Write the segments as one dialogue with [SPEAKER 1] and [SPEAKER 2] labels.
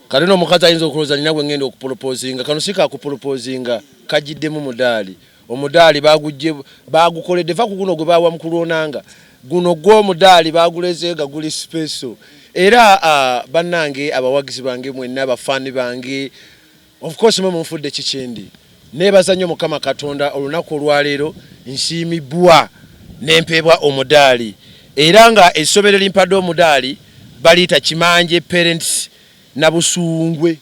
[SPEAKER 1] Kati n'omukazi ayinza okulowooza nina gwe ngenda okupolopozinga. Kano si kakupolopozinga, kagiddemu mudaali. Omudaali bagujje bagukoledde va ku guno gwe bawa mukulu Onanga. Guno gwo omudaali baguleze nga guli special. Era bannange abawagizi bange mwenna, abafaani bange, of course mwe munfudde kikyendi. Neebaza nnyo Mukama Katonda olunaku olwaleero nsiimibbwa ne mpeebwa omudaali era nga essomero erimpadde omudaali baliyita Kimanje Parents Nabusungwe.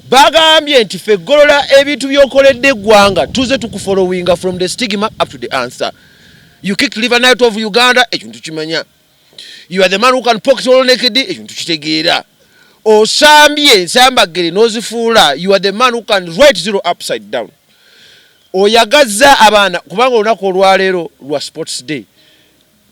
[SPEAKER 1] Bagambye nti ffe Golola ebintu by'okoledde eggwanga tuze tukufollowinga from the stigma up to the answer. You kicked Liver Night of Uganda, ekyo tukimanya. You are the man who can pocket all naked, ekyo tukitegeera. Osambye ensambaggere n'ozifuula, you are the man who can write zero upside down. Oyagazza abaana kubanga olunaku olwaleero lwa sports day.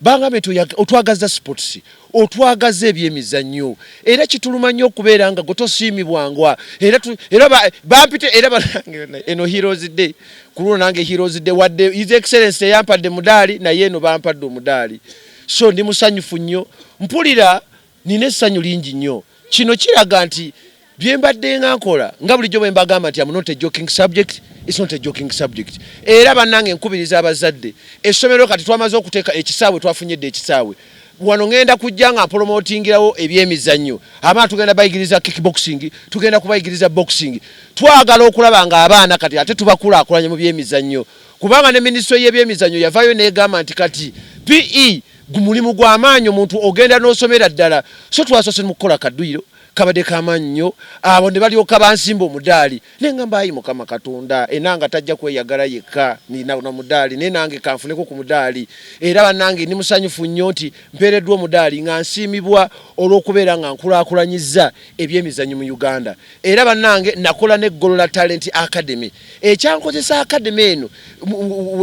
[SPEAKER 1] Bangambye nti otwagazza sports, otwagazza ebyemizannyo, era kituluma nnyo okubeera nga gwe tosiimibwangwa. Era era bampite era banange eno Heroes Day ku luno nange Heroes Day, wadde His Excellence teyampadde mudaali, naye eno bampadde omudaali. So ndi musanyufu nnyo, mpulira nina essanyu lingi nnyo. Kino kiraga nti bye mbadde nga nkola nga bulijjo bwe mbagamba nti am not a joking subject, it's not a joking subject. Era bannange nkubiriza abazadde, essomero kati twamaze okuteeka ekisaawe, twafunye dda ekisaawe wano. Ngenda kujja nga mpromotingirawo ebyemizannyo. Abaana tugenda bayigiriza kickboxing, tugenda kubayigiriza boxing. Twagala okulaba nga abaana kati ate tubakulaakulanya mu byemizannyo, kubanga ne minisitule y'ebyemizannyo yavaayo n'egamba nti kati PE gumulimu gw'amaanyi, omuntu ogenda n'osomera ddala. So twasoose mu kukola kadduyiro kabadde kamaanyi nnyo, abo ne balyoka bansimba omudaali. Naye ngamba, ayi Mukama Katonda, enanga tajja kweyagala yekka nina na mudaali, naye nange kanfuneko ku mudaali. Era bannange ndi musanyufu nnyo nti mpeereddwa omudaali nga nsiimibwa olw'okubeera nga nkulaakulanyizza ebyemizannyo mu Uganda. Era bannange nakola ne Golola Talent Academy. Ekyankozesa academy eno,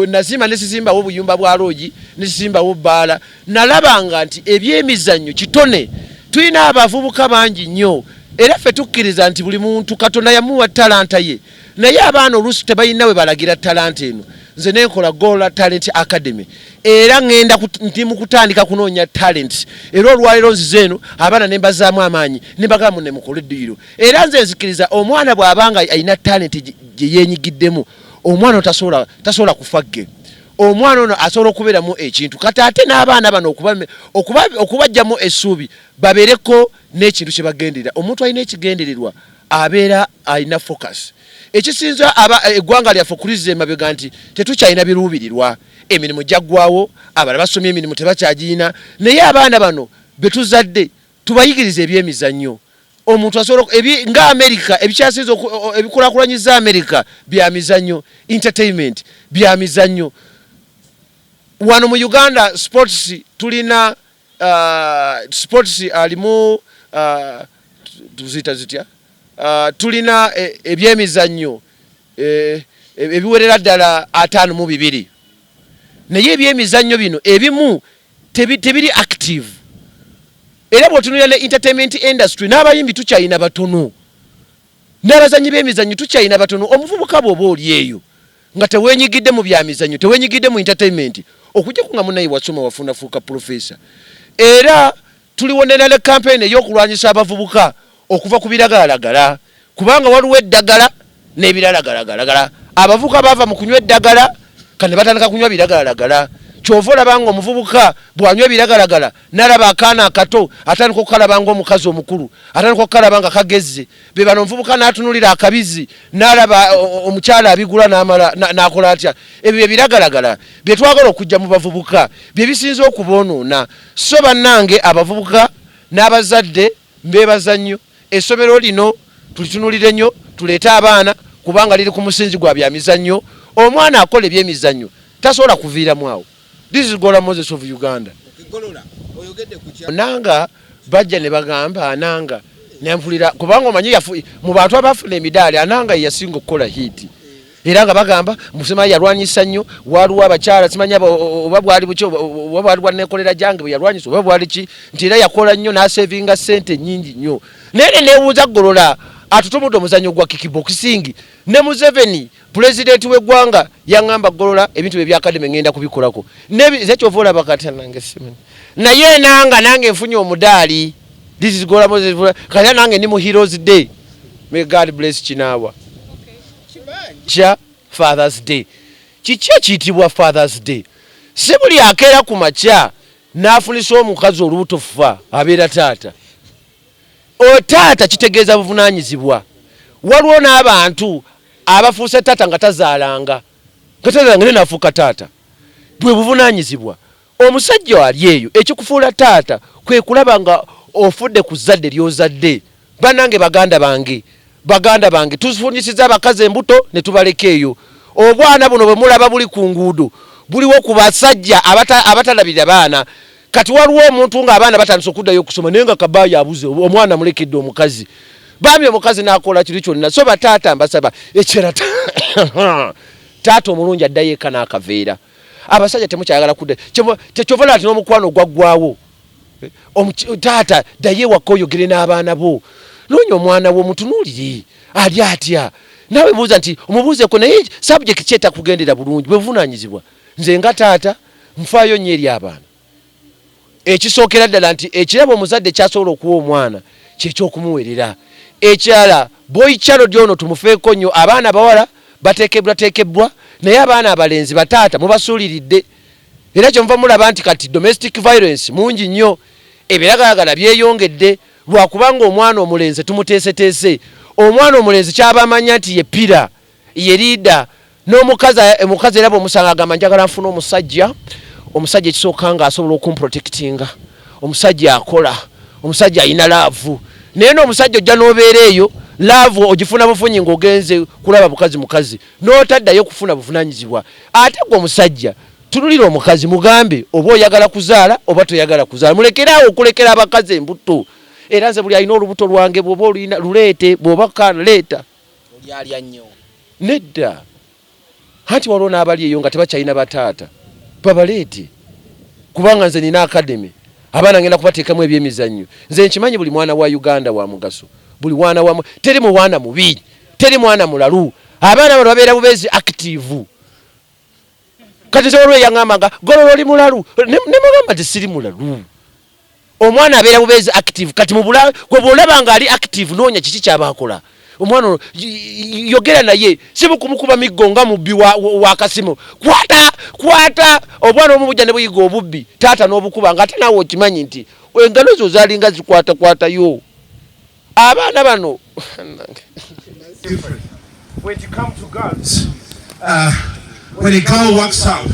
[SPEAKER 1] nazimba ne sizimbawo obuyumba bwa loogi, ne sizimbawo bbaala, nalabanga nti ebyemizannyo kitone. Tulina abavubuka bangi nnyo, era ffe tukkiriza nti buli muntu Katonda yamuwa talanta ye, naye abaana oluusi tebalina we balagira talanta eno. Nze nenkola Golola Talent Academy, era ŋŋenda ndi mu kutandika kunoonya talent. Era olwaleero nzize eno abaana ne mbazaamu amaanyi, ne mbagamba munne mukole edduyiro. Era nze nzikiriza omwana bw'abanga alina talent gye yeenyigiddemu, omwana ono tasobola kufa gge, omwana ono asobola okubeeramu ekintu. Kati ate n'abaana bano okubajjamu essuubi, babeereko n'ekintu kye bagenderera. Omuntu alina ekigendererwa abeera alina focus. Ekisinza eggwanga lyaffe okuliza emabega nti tetukyalina biruubirirwa, emirimu gyaggwawo, abalala basomye emirimu tebakyagirina. Naye abaana bano betuzadde tubayigiriza ebyemizannyo. Omuntu asobola nga America, ebikyasinza ebikulaakulanyiza America bya mizannyo, entertainment bya mizannyo. Wano mu Uganda sports tulina sports alimu tuziyita zitya, tulina ebyemizannyo ebiwerera ddala 52, naye ebyemizannyo bino ebimu tebiri active. Era bw'otunulira ne entertainment industry, n'abayimbi tukyalina batono, n'abazannyi b'emizannyo tukyalina batono. Omuvubuka bw'oba oli eyo nga teweenyigidde mu byamizannyo, teweenyigidde mu entertainment, okujjako nga munaye wasoma wafunafuuka professor. Era tuliwonera ne campaign ey'okulwanyisa abavubuka okuva ku biragalalagala, kubanga waliwo eddagala n'ebiralagalagalagala. Abavubuka bava mu kunywa eddagala kati ne batandika kunywa biragalalagala. Kyova olaba nga omuvubuka bw'anywa ebiragalagala n'alaba akaana akato, atandika okukalaba ng'omukazi omukulu, atandika okukalaba nga kagezze. Be bano omuvubuka n'atunulira akabizi n'alaba omukyala abigula n'amala n'akola atya. Ebyo bye biragalagala bye twagala okujja mu bavubuka, bye bisinze okuboonoona. So bannange abavubuka n'abazadde, mbeebaza nnyo. Essomero lino tulitunulire nnyo, tuleete abaana, kubanga liri ku musingi gwa byamizannyo. Omwana akola ebyemizannyo tasobola kuviiramu awo. This is Golola Moses of Uganda. Nanga bajja ne bagamba Ananga, nempulira kubanga omanyi mu bantu abafuna emidaali, Ananga yeyasinga okukola hit. Era nga bagamba musimanyi yalwanyisa nnyo, waliwo abakyala simanyi oba bwali buki, oba bwali bwanekolera jange bwe yalwanyisa, oba bwali ki, nti era yakola nnyo n'asevinga ssente nnyingi nnyo. Naye ne neebuuza, Golola atutumudde omuzannyo gwa kickboxing, ne Museveni pulezidenti w'eggwanga yaŋŋamba, Golola ebintu bye bya academy ŋŋenda kubikolako. Nze kyova olaba kati nange simanyi, naye enanga nange nfunye omudaali. This is Golola Moses. Kaya nange ndi mu Heroes Day. May God bless Kinaawa. Kya Father's Day. Kiki ekiyitibwa Father's Day? Si buli akeera ku makya n'afunisa omukazi olubuto fa abeera taata. Otaata kitegeeza buvunaanyizibwa. Waliwo n'abantu abafuuse taata nga tazaalanga. Nga tazaalanga naye n'afuuka taata. Bwe buvunaanyizibwa. Omusajja ali eyo ekikufuula taata kwe kulaba nga ofudde ku zzadde ly'ozadde. Bannange baganda bange, baganda bange tufunyisizza abakazi embuto ne tubaleka eyo. Obwana buno bwe mulaba buli ku nguudo buliwo ku basajja abatalabirira baana. Kati waliwo omuntu ng'abaana batandise okuddayo okusoma naye nga kabaayo abuze, omwana amulekedde omukazi. Bambi omukazi n'akola kiri kyonna. So bataata mbasaba ekirala taata omulungi addayo eka n'akaveera. Abasajja temukyayagala kudda tekyova nati n'omukwano gwaggwawo. Taata ddayo ewaka oyogere n'abaana bo, noonya omwana wo omutunuulire ali atya, naawe buuza nti omubuuzeeko naye subject ki etakugendera bulungi. Bwe buvunaanyizibwa. Nze nga taata nfaayo nnyo eri abaana. Ekisookera ddala nti ekirabo omuzadde kyasobola okuwa omwana kyekyokumuwerera. Ekirala boy child ono tumufeeko nnyo. Abaana abawala bateekebbwateekebbwa, naye abaana abalenzi bataata mubasuuliridde, era kyemuva mulaba nti kati domestic violence mungi nnyo, ebiragalagala byeyongedde, lwakubanga omwana omulenzi tumuteeseteese. Omwana omulenzi kyaba amanya nti ye pillar, ye leader. N'omukazi omukazi era bw'omusanga agamba njagala nfune omusajja, omusajja ekisooka nga asobola okumprotectinga, omusajja akola, omusajja alina love. Naye n'omusajja ojja n'obeera eyo, love ogifuna bufunyi ng'ogenze kulaba bukazi mukazi n'otaddayo kufuna buvunanyizibwa. Ate gwe omusajja tunulira omukazi, mugambe oba oyagala kuzaala oba toyagala kuzaala, mulekeraawo okulekera abakazi embuto. Era nze buli alina olubuto lwange, bw'oba olina luleete, bw'oba kaana leeta.
[SPEAKER 2] Olyalya nnyo.
[SPEAKER 1] Nedda, anti waliwo n'abali eyo nga tebakyalina bataata, babaleete, kubanga nze nina academy, abaana ngenda kubateekamu ebyemizannyo. Nze nkimanyi buli mwana wa Uganda wa mugaso, buli mwana wa teri muwana mubi, teri mwana mulalu. Abaana bano babeera bubeezi active. Kati nze waliwo eyaŋŋamba nga Golola oli mulalu, ne mugamba nti siri mulalu. Omwana abeera bubeezi active. Kati gwe bw'olaba nga ali active, noonya kiki kyaba akola omwana ono, yogera naye, si bukumukuba miggo nga mubbi wa kasimu. Kwata kwata obwana omu bujja ne buyiga obubbi, taata n'obukuba nga ate naawe okimanyi nti engalo zo zaalinga zikwatakwatayo abaana bano.
[SPEAKER 3] Different. When it comes to girls, when a girl works out,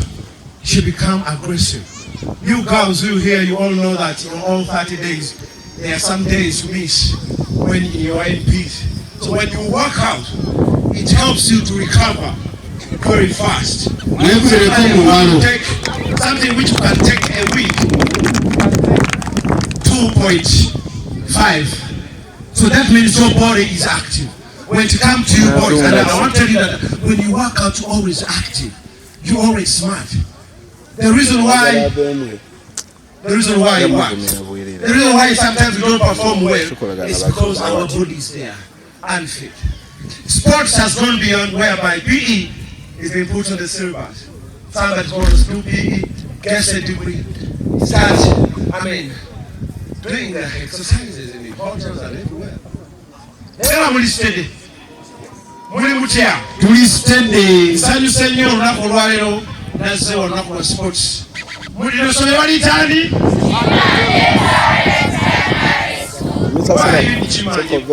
[SPEAKER 3] she become aggressive. You girls who here, you all know that in all 30 days, there are some days you miss when you are in peace. So when you work out, it helps you to recover very fast.
[SPEAKER 4] Neekubereko mu ngalo.
[SPEAKER 3] Take something which you can take a week, 2.5. So that means your body is active. When it comes to you boys, and I want to tell you that when you work out, you're always active. You're always smart. The reason why it works, the reason why sometimes we don't perform well is because our body is there, unfit. Sports has gone beyond whereby PE is being put on the syllabus. Somebody goes to do PE, gets a degree, starts, I mean, doing the exercises in the hotels and everywhere. Era muli steady. Muli mutya?
[SPEAKER 4] Tuli steady.
[SPEAKER 3] Nsanyuse nnyo olunaku olwaleero, nazze olunaku lwa sports. Mulino ssomero baliyita ani? Why Kimanyi?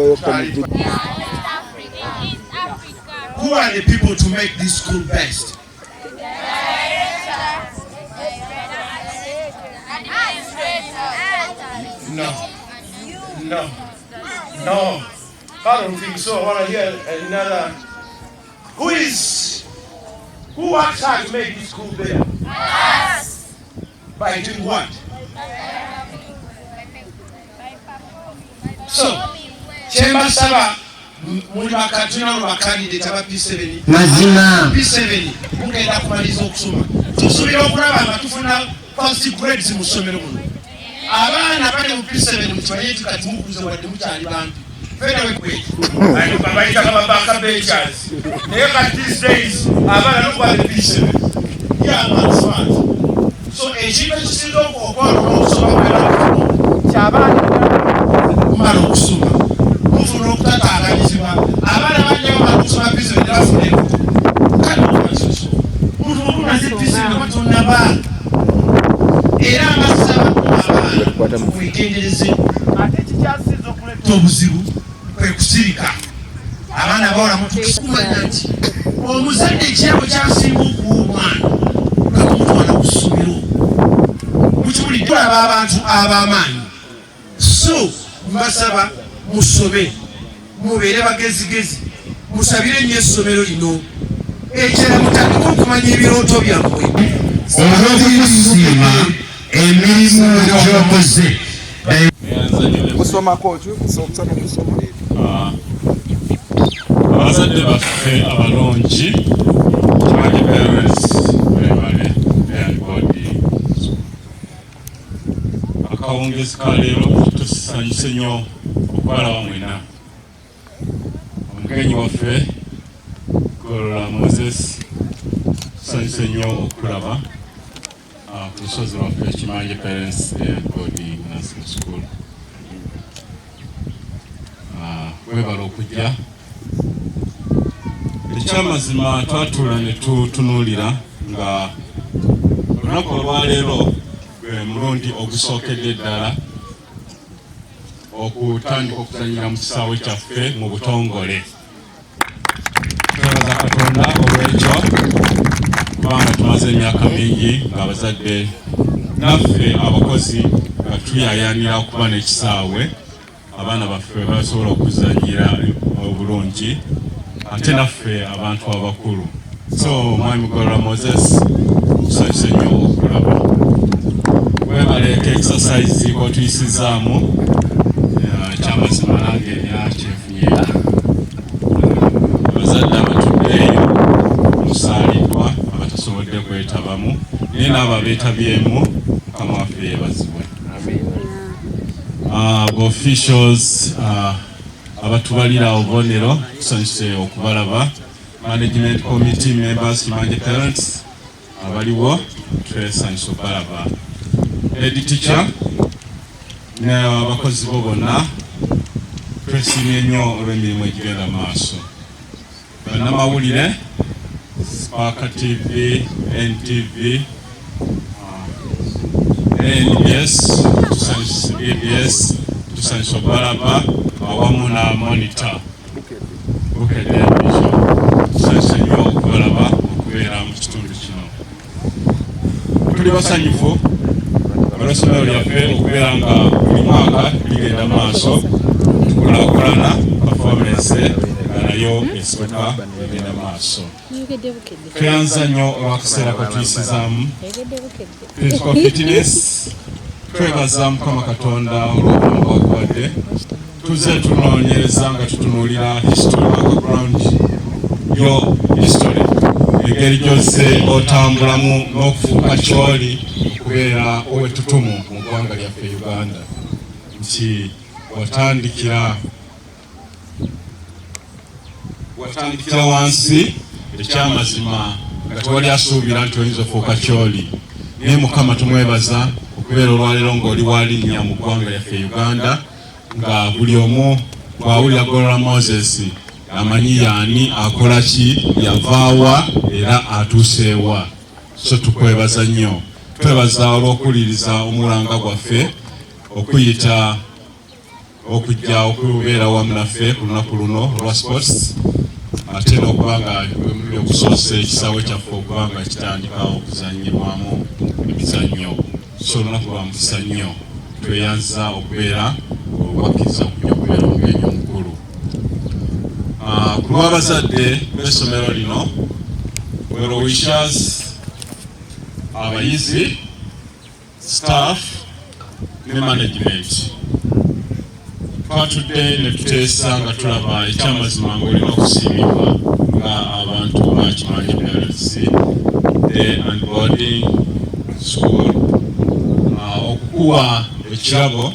[SPEAKER 3] Who are the people to make this school best? No. No. No. I don't think so. I want to hear another. Who works hard to make this school better? Us. By doing what? So, kyembasaba, muli bakatulina ba candidate aba P7.
[SPEAKER 4] Mazima.
[SPEAKER 3] P7 mugenda kumaliriza okusoma, tusuubira okulaba nga tufuna first grades mu ssomero muno. Abaana bali mu P7, mukimanye nti kati mukuze, wadde mukyali bampi.
[SPEAKER 5] Bayita ba backbenchers, naye kati these days abaana nokuba ne P7.
[SPEAKER 3] Yeah, man, smart. So ekintu ekisinga okwalula okusoma kwera
[SPEAKER 1] Kyabaana.
[SPEAKER 3] Tukwegendereze. Obuzibu kwe kusirika. Abaana bawala mutukumanya nti omuzadde ekirabo kyasinga okuwa omwana nga kumutwala ku ssomero. Mukiwulidde, tulaba abantu ab'amaanyi, so mbasaba musome, mubeere bagezigezi, musabire nnyo essomero lino. Ekirala, mutandike okumanya ebirooto byammwe.
[SPEAKER 4] Olw'okusiima emirimu gy'okoze.
[SPEAKER 2] Kusomako ki? Kusoma, kusoma.
[SPEAKER 5] Abazadde baffe abalungi, Kimanje Parents Primary and Boarding, akawungezi ka leero tusanyuse nnyo okubalaba mwena. Omugenyi waffe Golola Moses, tusanyuse nnyo okulaba ku lusozi lwaffe Kimanje Parents and Boarding Nursing School. Webala okujja. Ekyamazima, twatuula ne tutunuulira nga olunaku olwaleero gwe mulundi ogusookedde ddala okutandika okuzanyira mu kisaawe kyaffe mu butongole. Twebaza Katonda olw'ekyo, kubanga tumaze emyaka mingi ng'abazadde naffe abakozi nga tuyayanira okuba n'ekisaawe abaana baffe basobola okuzanyira obulungi, ate naffe abantu abakulu. So Mwami Golola Moses, tusanyuse nnyo okulaba. Webaleeka exercise kotuyisizaamu. Kyamazima nange era kyenfunye. Abazadde abatuddeeyo musaaliddwa, abatasobodde kwetabamu, naye n'abo abeetabyemu, Mukama waffe yeebazibwe. Officials abatubalira obubonero, tusanyuse okubalaba. Management committee members, Kimanje parents abaliwo, twesanyuse okubalaba. Head teacher n'abakozi bo bonna, twesiimye nnyo olw'emirimu egigenda maaso. Bannamawulire, Spark TV, NTV, NBS, tusanyuse, ABS, tusanyuse okubalaba, awamu na Monitor, Bukedde Vision, tusanyuse nnyo okubalaba okubeera mu kitundu kino. Tuli basanyufu olw'essomero lyaffe okubeera nga buli mwaka ligenda maaso, tukulaakulana, performance nga nayo esituka egenda maaso. Tweyanza nnyo olw'akaseera katuyisizaamu physical fitness. Twebaza Mukama Katonda olw'obulamu bwakuwadde. Tuzze tunoonyereza nga tutunuulira history, background yo, history, engeri gyozze otambulamu n'okufuuka kyoli, okubeera ow'ettutumu mu ggwanga lyaffe Uganda, nti watandikira wansi. Ekyamazima, nga tewali asuubira nti oyinza ofuuka kyoli, naye Mukama tumwebaza okubeera olwaleero ng'oli walinnya mu ggwanga lyaffe Uganda, nga buli omu bw'awulira Golola Moses amanyi yaani, akola ki, yavaawa, era atuuseewa. So tukwebaza nnyo. Twebaza olw'okuwuliriza omulanga gwaffe okuyita okujja okubeera wamu naffe ku lunaku luno olwa sports, ate n'okuba nga omulundi ogusoose ekisaawe kyaffe okuba nga kitandika okuzanyibwamu emizannyo. So olunaku lwa mukisa nnyo. Tweyanza okubeera owakkiriza okujja okubeera omugenyi omukulu. Ku lw'abazadde b'essomero lino, well wishers, abayizi, staff ne management, twatudde ne tuteesa nga tulaba ekyamazima ng'olina okusiimibwa nga abantu ba Kimanje Parents Day and Boarding School, okukuwa ekirabo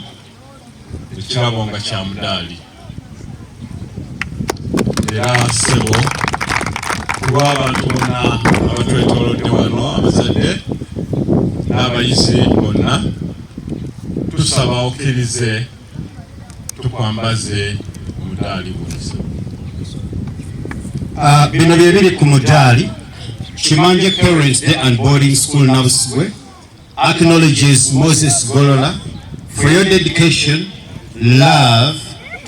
[SPEAKER 5] nga kya mudaali. Era ssebo, kulw'abantu bonna abatwetoolodde wano, abazadde n'abayizi bonna, tusaba okkirize tukwambaze omudaali guno.
[SPEAKER 4] Bino bye biri ku mudaali. Kimanje Parents Day and Boarding School Nabusigwe acknowledges Moses Golola For your dedication, love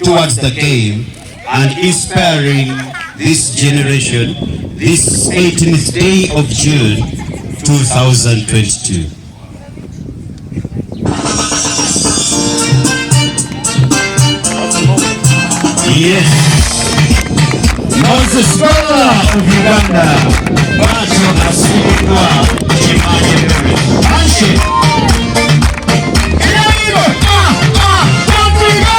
[SPEAKER 4] towards the game, and inspiring this generation this 18th day of June 2022. Yes. Moses Golola of Uganda. Bwatyo asiimiddwa Kimanje Mary. Handshake. Here we go. Ah, ah, one, three, go!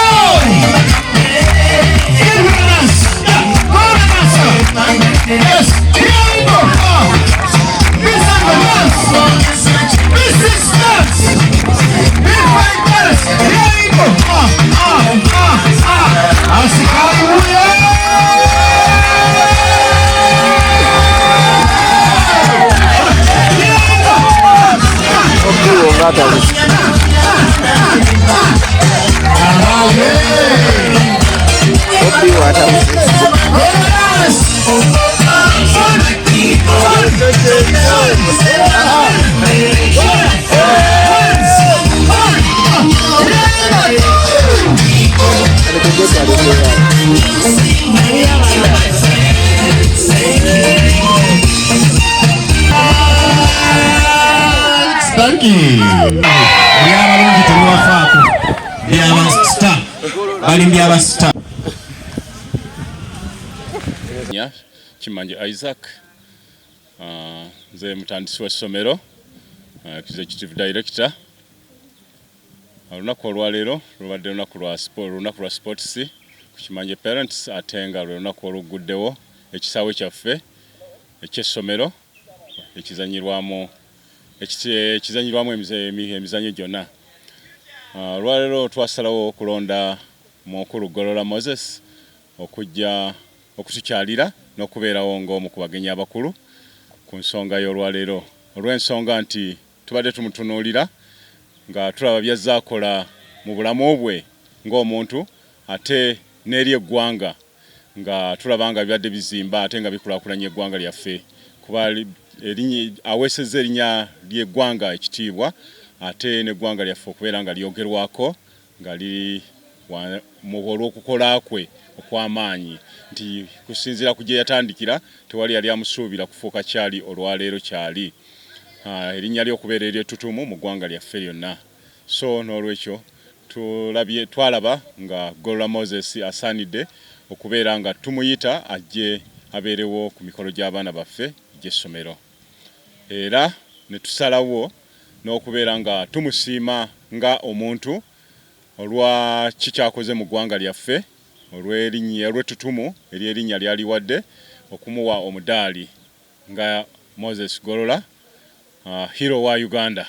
[SPEAKER 4] Here we go. Yeah, go Yes, here we go. Ah. This is the dance. This is dance. This my dance. Here we go. Ah, ah, ah, ah. Asikari huyo. Here we go.
[SPEAKER 1] Opiwo ng'atabuse.
[SPEAKER 4] Ah, yeah.
[SPEAKER 1] Opiwo atabuse.
[SPEAKER 4] Yes. Thank you. Ebyabalungi tebibafaako, byabasita bali byabasita.
[SPEAKER 5] Nya Kimanje Isaac, nze mutandisi w'essomero, executive director. Olunaku olwaleero lubadde lunaku lwa sport, lunaku lwa sports ku Kimanje Parents, ate nga lwe lunaku olugguddewo ekisaawe kyaffe eky'essomero ekizanyirwamu emizannyo gyonna. Olwaleero twasalawo okulonda mukulu Golola Moses okujja okutukyalira n'okubeerawo ng'omu ku bagenyi abakulu ku nsonga y'olwaleero, olw'ensonga nti tubadde tumutunuulira nga tulaba byazze akola mu bulamu bwe ng'omuntu ate n'eri eggwanga, nga tulaba nga bibadde bizimba ate nga bikulaakulanya eggwanga lyaffe, kuba aweesezza erinnya ly'eggwanga ekitiibwa ate n'eggwanga lyaffe okubeera nga lyogerwako nga liri olw'okukola kwe okw'amaanyi, nti kusinziira ku gye yatandikira tewali yali amusuubira kufuuka kyali olwaleero kyali, erinnya ly'okubeera ery'ettutumu mu ggwanga lyaffe lyonna. So n'olwekyo tulabye, twalaba nga Golola Moses asaanidde okubeera nga tumuyita ajje abeerewo ku mikolo gy'abaana baffe egy'essomero, era ne tusalawo n'okubeera nga tumusiima nga omuntu olwa kikyakoze mu ggwanga lyaffe, olw'erinnya, olw'ettutumu ery'erinnya lyaliwadde, okumuwa omudaali nga Moses Golola, hero wa Uganda.